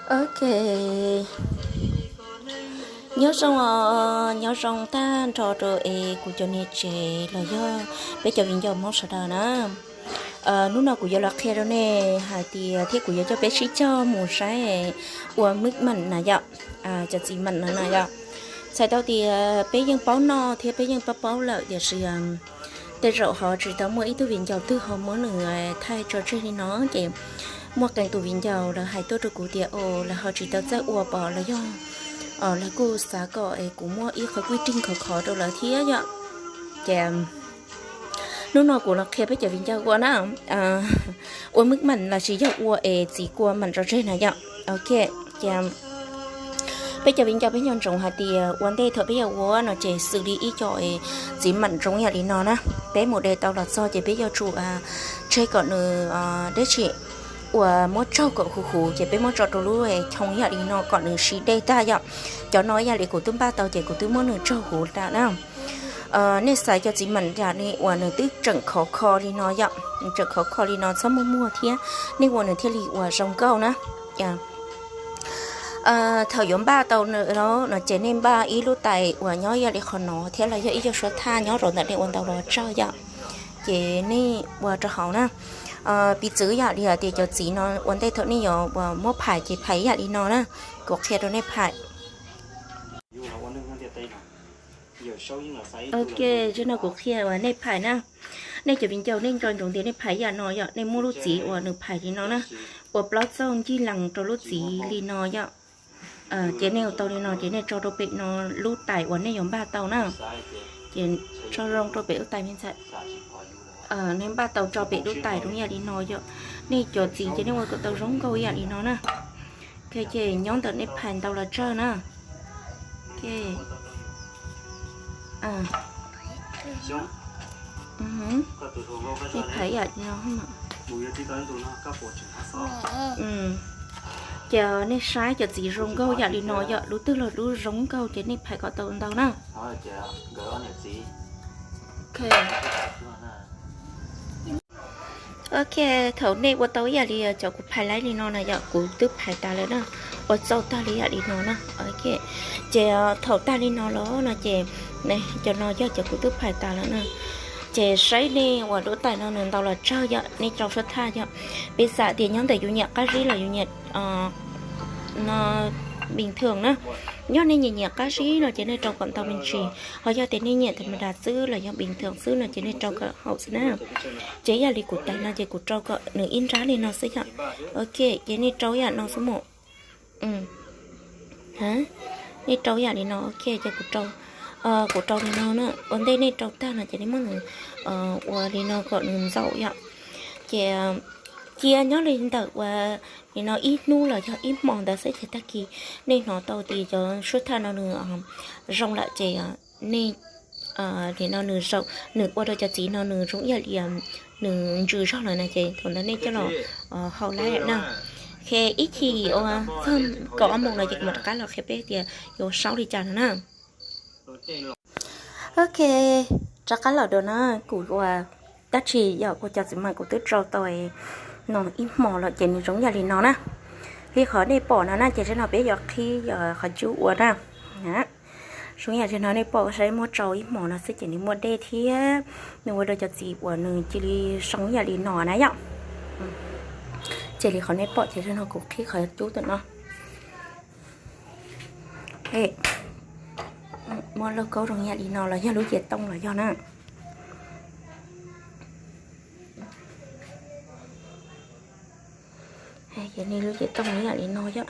Ok, nyob zoo os, nyob zoo tag nrho rau es kuv cov niam tsev los yog peb cov viv ncaus Hmoob sawv daws na. Hnub no kuv yuav los qhia rau nej hais tias thiab kuv yuav coj peb sib cog mus saib ua mib mam na yom, cov txiv mam no na yom. Txhais tau tias peb yeej paub noj thiab peb yeej paub paub lawm tiam sis tej zaum ho tsis tau muaj ib tug viv ncaus twg ho muab nws thaij tso tseg li no ces muaj qee tus viv ncaus lawv hais tuaj rau kuv tias o lawv ho tsis tau txawj ua pom los yog lawv kuj xav kom es kuv muab ib qho kuj tig khov khov rau lawv thiab yom. Ces hnub no kuv los qhia peb cov viv ncaus ua na, ua mib mam los sis yog ua es txiv kua mam tso tseg na yom. Ok, ces peb cov viv ncaus peb nco ntsoov hais tias ua ntej thaum peb yuav ua no ces xws li ib co txiv mam ntsoov yam li no na, peb mus de tau los txog ces peb yuav tsum tseg kom nws deb tsi uas muab tsaug kom huv huv ces peb muab tso rau lub choo yam li no kom nws sib dej tag yom. Cov no yam li kuv twb npaj tau ces kuv twb muab nws tsaug huv tag na. Nej xaiv cov txiv mam yam li uas nws twb tseem khov kho li no yom, nws tseem khov kho li no txhob muag muag thiab, nej ua nws thiaj li uas zoo nkauj na. Thaum yuav npaj tau no ces nej npaj ib lub tais uas nyob yam li qhov no thiab los yog ib co suab thaj nyob rau ntawm nej ua ntau los tsawg yom, ces nej ua rau hauv na. Piv txwv yam li hais tias cov txiv no ua ntej thaum nej yuav uas muab phais ces phais yam li no na, kuv qhia rau nej phais. Ok, zaum no kuv qhia uas nej phais na. Nej cov viv ncaus nej nco ntsoov tias nej phais yam no yom, nej muab lub txiv uas nws phais li no na, ua plaub txauj ncig lees rau lub txiv li no yom. Ces nej ua tau li no ces nej tso rau pem no lub tais uas nej yuav npaj tau na. Ces tso zoo rau pem lub tais me ntxhais. Nej npaj tau tso pem lub tais zoo yam li no yom. Nej cov txiv ces nej ua kom tau zoo nkauj yam li no na. Ok, ces nyob ntawm nej phais ntau los tsawg na. Ok, nej phais yam li no. Ces nej saib cov txiv zoo nkauj yam li no yom, lub twg los lub zoo nkauj ces nej phais kom tau ntau na. Ok, thaum nej ua tau ib yam li cov kuv phais laib li no na yom, kuv twb phais tas lawm na, ua txaus tag li yam li no na. Ces thaum tag li no los no ces cov no yog cov kuv twb phais tas lawm na. Ces saib nej uas lub tais no nws ntau los tsawg yom, nej rau suab thaj yom. Piv xam tias nyob ntawm yus nyiam qab zib los yus nyiam no bình thường na. Yog nej nyiam nyiam qab zib no ces nej rau kom ntau me ntsis, ho yog tias nej nyiam tham ma das xwb los yog bình thường xwb no ces nej rau kom haum xwb na. Ces yam li kuv tais no ces kuv rau kom nws ib nrab li no xwb yom. Ok, ces nej rau yam no xwb mus. Nej rau yam li no, ok, ces kuv rau li no na. Ua ntej nej rau tag no ces nej muab nws ua li no kom nws ntxaum yom. Ces cia nyob li ntawm ua li no ib hnub los yog ib hmo ntawd xwb ces tag kis nej hnov tau tias cov suab thaj no nws zoo lawm ces nej li no nws zoo, nws ua rau cov txiv no nws zoo ib yam li nws ntsws zog lawm na ces thaum ntawd nej coj los hau laib na. Ces ib chim ua fawm kaum ob moos no ces kuv mam rov qab los qhia peb tias yuav saub li cas no na. Ok, rov qab los dua na, kuv ua dab tsi yog ua cov txiv mam kuv twb rau tau no ib hmo lawm ces nws zoo yam li no na. Li qhov nej pom no na ces zaum no peb yuav qhib qhov cub ua na. Zoo yam li no nej pom saib muab tsau ib hmo no xwb ces nws muaj dej thiab nws ua rau cov txiv uas nws cia li zoo yam li no na yom. Ces li qhov nej pom ces zaum no kuv qhib qhov cub ntawm no. Muab lauj kaub zoo yam li no los yog lub cev tooj los yog na. Ces nej lub cev tooj yam li no yom.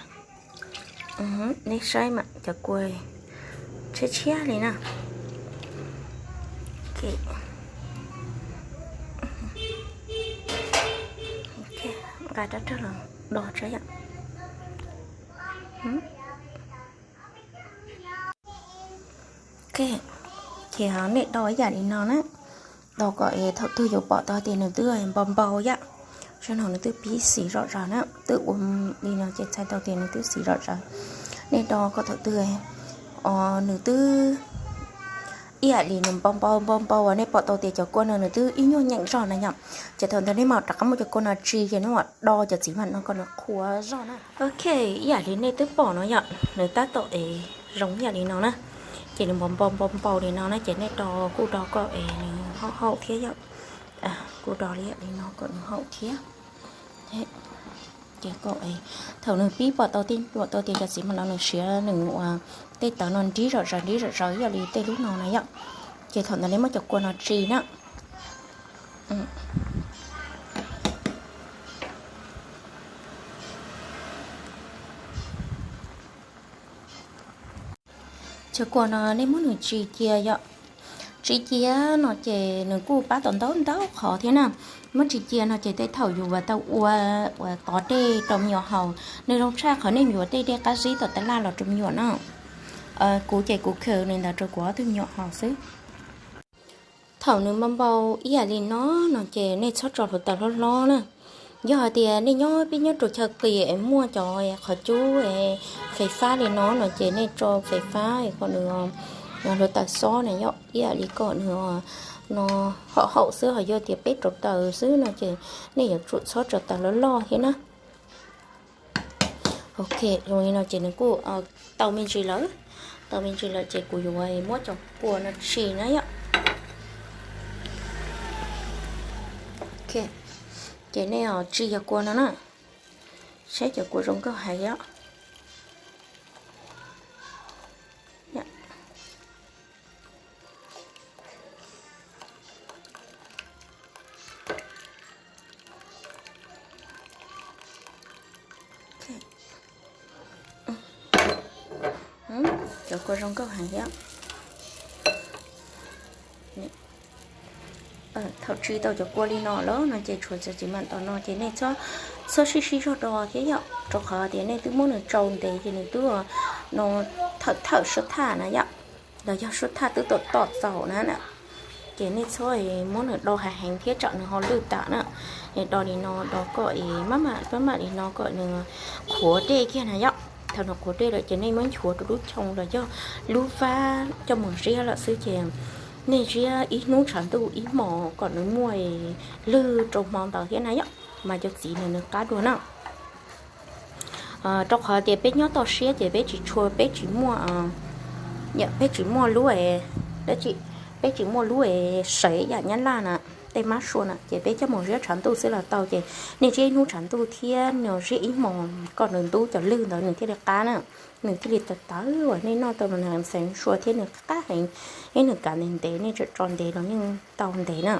Nej saib mas cov kua tshiab tshiab li na. Nqa rab rag los do tso yom. Ces nej do ib yam li no na, do kom thaum twg yuav pom tau tias nws twb npau npau yom, sab no nws twb pib xim zom zaws na, twb ua li no ces txhais tau tias nws twb xim zom zaws. Nej do kom thaum twg nws twb Ib yam li nws npau npau npau npau uas nej pom tau tias cov kua no nws twb ib nyuag nyeem zog na yom. Ces thaum ntawd nej mam rov qab muab cov kua no tsis ces nej mam do cov txiv mam no kom nws qhuav zog na. Ok, ib yam li nej twb pom no yom, nws tab tom es zoo ib yam li no na. Ces nws npau npau npau npau li no na ces nej do kuj do kom es nws haum haum thiab yom. Kuj do li yam li no kom nws haum thiab. Ces kom thaum nws pib pom tau tej pom tau tias cov txiv mam no nws siav nws ua tej tawv no nrib zom zaws nrib zom zaws ib yam li tej lub no na yom. Ces thaum ntawd nej muab cov kua no tsis na. Cov kua no nej muab nws tsis cia yom. Tsis cia no ces nws kuj pab tau ntau ntau qhov thiab na. Muab tsis cia no ces tej thaum yus ua tau ua, ua tov dej rau me nyuam haus, nws zoo tshaj qhov nej yuav tej dej qab zib tom tab laj los rau me nyuam na. Kuv ces kuv khaws nws ntawd rau kuv ob tug me nyuam haus xwb. Thaum nws npau npau ib yam li no no ces nej txhob tso hluav taws hlob hlob na. Yog hais tias nej nyob peb nyob rau chaw qis es muaj cov qhov cub fais fab li no no ces nej tso fais fab kom nws hluav taws xob na yom, ib yam li kom nws no haum haum xwb, ho yog tias peb rauv taws xwb no ces nej yuav tsum txhob tso taws loj loj thiab na. Ok, zoo li no ces nws kuj tau me ntsis lawm, tau me ntsis lawm ces kuv yuav muab cov kua no tsis na yom. Ces nej tsis cov kua no na, saib cov kua zoo nkauj heev yom. Cov kua zoo nkauj heev thiab. Thaum tsis tau cov kua li no lawm no ces tshuav cov txiv mam tom no ces nej txhob sib sib zog do thiab yom, rau qhov tias nej twb muab nws tsau ntev ces nws twb no thawm thawm suab thaj na yom, los yog suab thaj twb tom tom txaus na. Ces nej txhob muab nws do heev heev thiab tsam nws ho lwj tas na. Do li no do kom es maj mam li no kom nws qhuav dej kiag na yom. Thaum nws qhuav dej lawm ces nej muab nchuav rau lub choo los yog lub vab coj mus ziab lawm xwb ces nej ziab ib hnub tshav ntuj ib hmos kom nws muaj lwg rau hmo ntawd thiab na yom, mas cov txiv nws nws qab dua na. Rau qhov tias peb nyob toj siab ces peb tsis tshua, peb tsis muaj, peb tsis muaj lub, peb tsis muaj lub sev yam nyab laj na, tej mab sua na ces peb coj mus ziab tshav ntuj xwb los tau ces nej ziab ib hnub tshav ntuj thiab nws ziab ib hmos kom nws ntub cov lwg ntawd nws thiaj li qab na. Nws thiaj li tawv tawv uas nej noj tau mas nws xeev sua thiab nws qab heev, thiab nws kav ntev ntev nej tso ntev los yeej tau ntev na.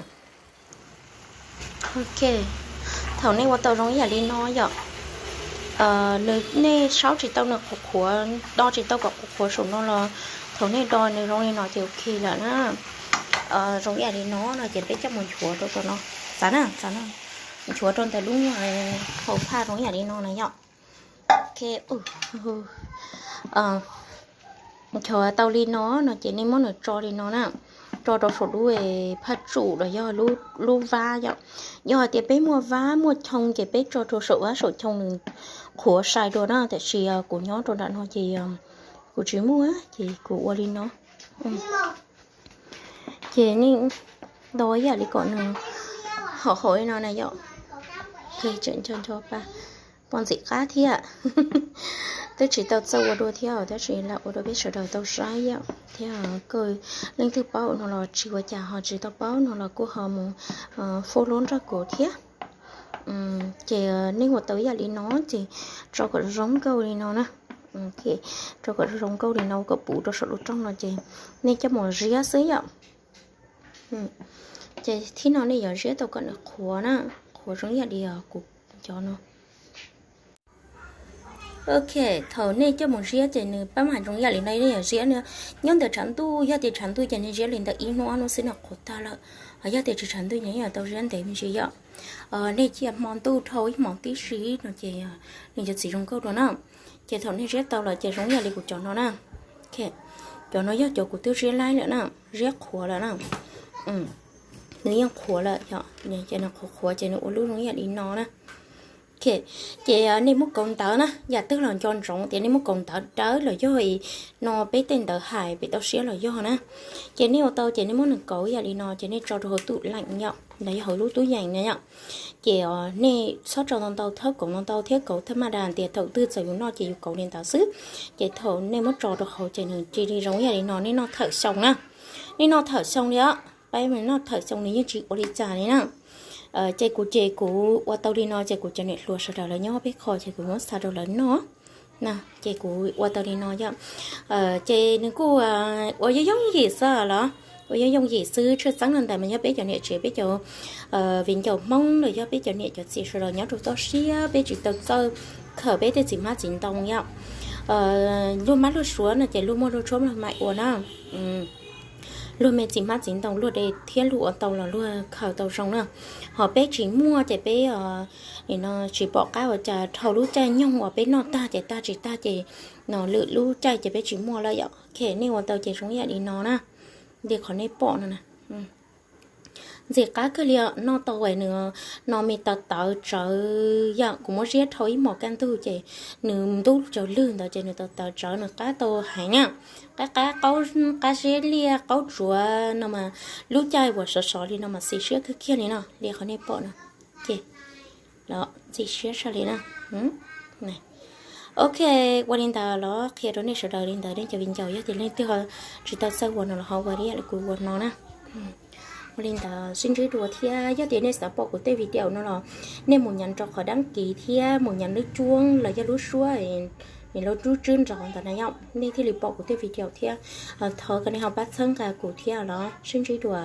Ok, thaum nej ua tau zoo ib yam li no yom, nws nej saub tsis tau nws qhuav qhuav, do tsis tau kom qhuav qhuav saum no los thaum nej do nws zoo li no ces ok lawm na. Zoo ib yam li no no ces peb coj mus nchuav rau no, txav na, txav na, nchuav rau ntawm lub hauv phaj zoo ib yam li no na yom. Ok, nchuav tau li no no ces nej muab nws tso li no na, tso rau saum lub phaj tsum los yog lub vab yom. Yog hais tias peb muaj vab muaj choo ces peb tso rau saum vab saum choo nws qhuav sai dua na, tiam sis kuv nyob rau nram no ces kuv tsis muaj ces kuv ua li no. Ces nej do ib yam li kom nws hauv hauv li no na yom. Nco nco pa, poj ntxim qab thiab. Twb tsis tau txawj ua dua thiab tab sis lam ua rau peb sawv daws tau saib yom thiab. Koj leej twg paub no los tsis ua cas, ho tsis tau paub no los kuj ho mus foj lub nrog kuv thiab. Ces nej ua tau ib yam li no ces tso kom zoo nkauj li no na. Rau kom zoo nkauj li no kom puv rau saum lub rooj no ces nej coj mus ziab xwb yom. Ces thib no nej yuav ziab tau kom nws qhuav na, qhuav zoo ib yam li kuv cov no. Ok, thaum nej coj mus ziab ces nws pab mam zoo ib yam li no, nej yuav ziab nyob ntawm tshav ntuj, yog tias tshav ntuj ces nej ziab li ntawm ib hnub ob hnub xwb nws qhuav tag lawm. Ho yog tias tsis tshav ntuj ces nej yuav tau ziab ntev me ntsis yom. Nej cia hmo ntuj dhau ib hmos tib si no ces nws yuav tsis zoo nkauj dua na. Ces thaum nej ziab tau lawm ces zoo ib yam li kuv cov no na. Cov no yog cov kuv twb ziab laib lawm na, ziab qhuav lawm na. Nws yeej qhuav lawm yom, ces nws qhuav qhuav ces nws ua lub zoo ib yam li no na. Ces nej muab kauv ntawv na, yam twg los nco ntsoov tias nej muab kauv ntawv dawb los yog no peb tej ntawv hais pem toj siab los yog na. Ces nej ua tau ces nej muab nws kauv yam li no ces nej tso rau hauv tub leem yom, los yog hauv lub tub yees na yom. Ces nej txhob tso ntau ntau, thawb kauv ntau ntau thiab kauv thawj maj da tias thaum twg txawm yus noj ces yus kauv li ntawd xwb. Ces thaum nej muab tso rau hauv ces nws cia li zoo yam li no, nej noj thawm xyoo na. Nej noj thawm xyoo li os, peb noj thawm xyoo nws yeej tsis ua li cas li na. Ces kuv ces kuv ua tau li no ces kuv cov niam hluas sawv daws lawv nyob peb qho ces kuv muab xa rau lawv noj. Ces kuv ua tau li no yom. Ces nws kuj ua yooj yooj yim xwb los, ua yooj yooj yim xwb, tshwj xeeb no ntawm mas yog peb cov niam tsev, peb cov viv ncaus Hmoob los yog peb cov niam cov txiv sawv daws nyob rau toj siab, peb tsis tau txawj khaws peb tej txiv hmab txiv ntoo yom. Luag mab luag suav no ces luag muaj luag tshuab luag mam ua na. Luag me txiv hmab txiv ntoo luag de thiab luag ua tau los luag khaws tau zoo na. Ho peb tsis muaj ces peb no tsis pom qab ua cas, dhau lub caij nyoog uas peb noj tag ces tag, tsis tag ces no lwm lub caij ces peb tsis muaj lawm yom. Ok, nej ua tau ces zoo yam li no na, li qhov nej pom no na. Ntxim qab kawg li os, noj tau es nws no me tawv tawv tsawv yom, kuv muab ziab dhau ib hmos kaj ntug ces nws ntub cov lwg ntawd ces nws tawv tawv tsawv, nws qab tau heev na. Qab qab qaub, qab ziab liaj qaub tsuav no mas lub caij uas sov sov li no mas xis siab kawg kiag li no, li qhov nej pom no. Ces los ntxim siab tshaj li na. Ok, ua li ntawd los qhia rau nej sawv daws li ntawd, nej cov viv ncaus yog tias leej twg tsis tau txawj ua no los ho ua ib yam li kuv ua no na. Ua li ntawd sib ntsib dua thiab, yog tias nej xav pom kuv tej video no los nej mus nyas rau qhov dab kiv thiab mus nyas lub cuab los yog lub suab, lub tswb nrov ntawd na yom, nej thiaj li pom kuv tej video thiab. Thov kom nej ho pab txhawb nqa kuv thiab los sib ntsib dua.